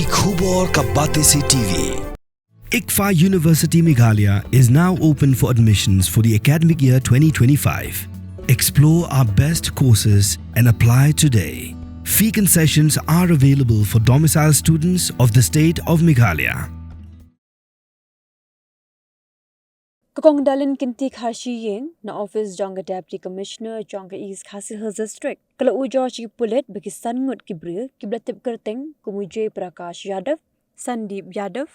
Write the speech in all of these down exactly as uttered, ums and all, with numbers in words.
Khubor ka Batesi T V. ICFAI University Meghalaya is now open for admissions for the academic year twenty twenty-five. Explore our best courses and apply today. Fee concessions are available for domicile students of the state of Meghalaya. Ka Kong Darlin Kynti Kharshiing, na office jong ka Deputy Commissioner jong ka East Khasi Hills District, ka la ujor sha ki pulit ba ki san ngut ki briew kiba la tip kyrteng kum u Jay Prakash Yadav, Sandeep Yadav,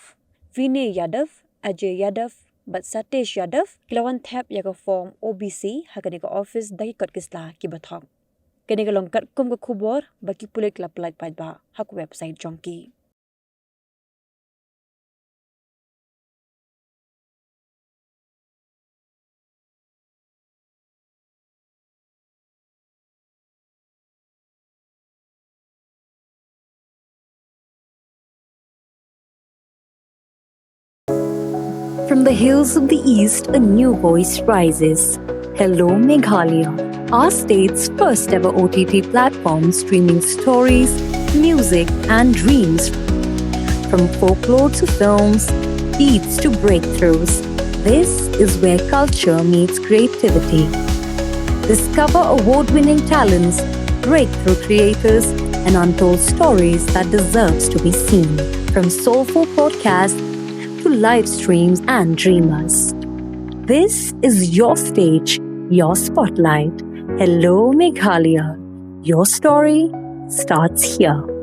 Vinay Yadav, Ajay Yadav bad Satish Yadav ki la wan thep ïa ka form O B C ha kane ka office da ki kot ki sla kiba thok. Kane ka long katkum ka khubor ba ki pulit ki la pyllait paidbah ha ka website jong ki. From the hills of the East, a new voice rises. Hello, Meghalaya, our state's first ever O T T platform streaming stories, music, and dreams. From folklore to films, beats to breakthroughs, this is where culture meets creativity. Discover award winning talents, breakthrough creators, and untold stories that deserves to be seen. From soulful podcasts to live streams and dreamers. This is your stage, your spotlight. Hello, Meghalaya. Your story starts here.